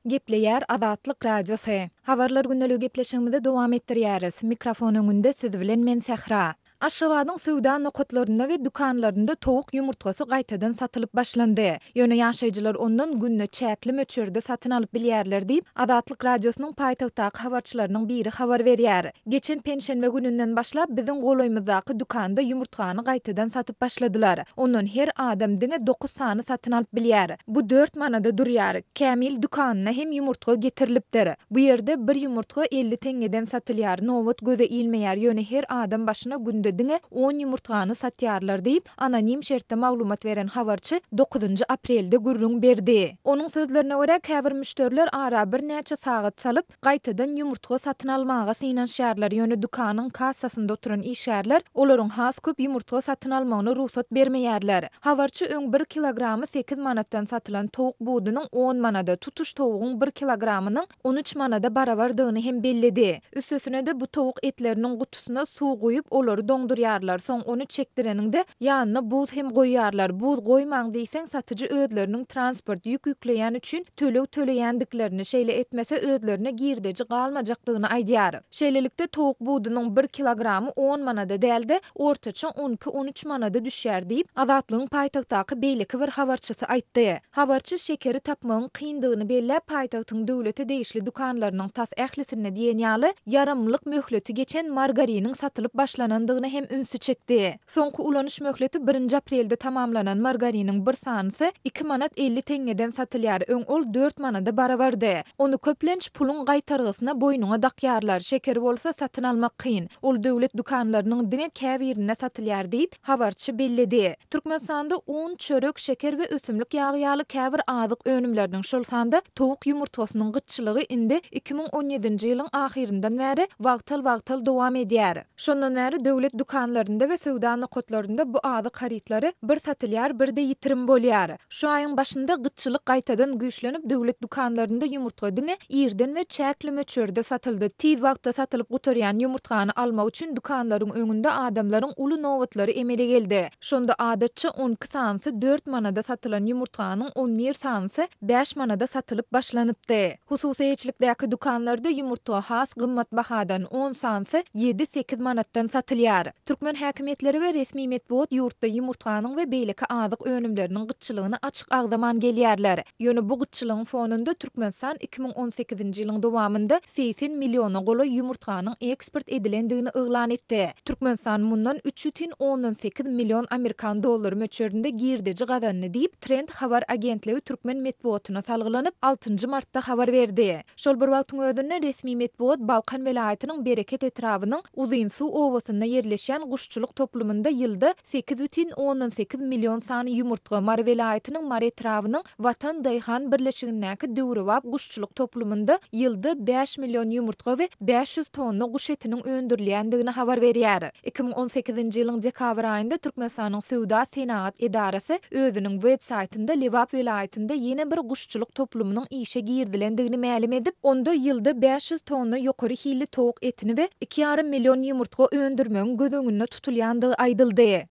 Gepleýär Azatlyk Radiosy. Habarlar gündeligi gepleşigimizi dowam etdirýäris. Mikrofon öňünde siz bilen men Sähra. Aşgabadyň söwda nokatlarynda we dükanlarynda towuk ýumurtgasy gaýtadan satylyp başlandy. Ýöne ýaşaýjylar ondan günde çäkli möçberde satyn alyp bilýärler diýip, Azatlyk Radiosynyň paýtagtdaky habarçylarynyň biri habar berýär. Geçen penşenbe gününden başlap biziň golaýymyzdaky dükanda ýumurtgany gaýtadan satyp başladylar. Ondan her adam diňe dokuz sany satyn alyp bilýär. Bu dört manada durýar. Kämil dükanyna hem ýumurtga getirilipdir. Bu ýerde bir ýumurtga 50 teňňeden satylýar. Nobat göze ilmeýär, ýöne her adam başyna günde diňe on ýumurtgany satýarlar diýip, anonim şertde maglumat beren habarçy dokuzynjy aprelde gürrüň berdi. Onuň sözlerine görä, käbir müşderiler ara birnäçe sagat salyp, gaýtadan ýumurtga satyn almaga synanyşýarlar, ýöne dükanyň kassasynda oturan işgärler olaryň has köp ýumurtga satyn almagyna rugsat bermeýärler. Habarçy öň bir kilogramy sekiz manatdan satylan towuk budunyň on manada, tutuş towugyň bir kilogramynyň 13 manada barabardygyny hem belledi. Üstesine-de bu towuk etleriniň gutusyna suw guýup, olary doňdurýarlar, soň ony çekdireniňde, ýanyna buz hem goýýarlar. Buz goýmaň diýseň, satyjy özleriniň transport, ýük ýükleýän üçin töleg töleýändiklerini, şeýle etmese özlerine girdeji galmajakdygyny aýdýar. Şeýlelikde, towuk budunyň bir kilogramy on manada däl-de, ortaça on iki-on üç manada düşýär diýip, Azatlygyň paýtagtdaky beýleki bir habarçysy aýtdy. Habarçy şekeri tapmagyň kyndygyny belläp, paýtagtyň döwlete degişli dükanlarynyň tas ählisinde diýen ýaly ýaramlylyk möhleti geçen margariniň satylyp başlanandygyna hem ünsi çekdi. Soňky ulanyş möhleti birinji aprelde tamamlanan margariniň bir sanysy iki manat 50 teňňeden satylýar, öň ol dört manada barabardy. Ony köplenç puluň gaýtargysyna boýnuňa dakýarlar, şekeri bolsa satyn almak kyn. Ol döwlet dükanlarynyň diňe käbirinde satylýar diýip, habarçy belledi. Türkmenistanda un, çörek, şeker we ösümlik ýagy ýaly käbir azyk önümleriniň, şol sanda towuk ýumurtgasynyň gytçylygy indi 2017-nji ýylyň ahyryndan bäri wagtal-wagtal dowam edýär. Şondan bäri döwlet dükanlarynda we söwda nokatlarynda bu azyk harytlary bir satylýar, bir-de ýitirim bolýar. Şu aýyň başynda gytçylyk gaýtadan güýçlenip, döwlet dükanlarynda ýumurtga diňe irden we çäkli möçberde satyldy. Tiz wagtda satylyp gutarýan ýumurtgany almak üçin dükanlaryň öňünde adamlaryň uly nobatlary emele geldi. Şonda adatça 12 sanysy dört manada satylan ýumurtganyň 11 sanysy bäş manada satylyp başlanypdy. Hususy eýeçilikdäki dükanlarda ýumurtga has gymmat bahadan, on sanysy ýedi-sekiz manatdan satylýar. Türkmen häkimiýetleri we resmi metbugat ýurtda ýumurtganyň we beýleki azyk önümleriniň gytçylygyny açyk agzaman gelýärler. Ýöne bu gytçylygyň fonunda Türkmenistan 2018-nji ýylyň dowamynda 80 milliona golaý ýumurtganyň eksport edilendigini yglan etdi. Türkmenistan mundan üç bütin ondan sekiz million amerikan dollary möçberinde girdeji gazandy diýip, Trend habar agentligi türkmen metbugatyna salgylanyp, altynjy martda habar berdi. Şol bir wagtyň özünde, resmi metbugat Balkan welaýatynyň Bereket etrabynyň Uzynsuw obasynda ýerleşýän guşçulyk toplumynda ýylda 8,8 million sany ýumurtga, Mary welaýatynyň Mary etrabynyň Watan daýhan birleşigindäki döwrebap guşçulyk toplumynda ýylda bäş million ýumurtga we 500 tonna guş etiniň öndürilýändigini habar berýär. 2018-nji ýylyň dekabr aýynda Türkmenistanyň Söwda-senagat edarasy özüniň web saýtynda Lebap welaýatynda ýene bir guşçulyk toplumynyň işe girizilendigini mälim edip, onda ýylda 500 tonna ýokary hilli towuk etini we iki ýarym million ýumurtga öndürmegiň göz öňünde tutulýandygy aýdyldy.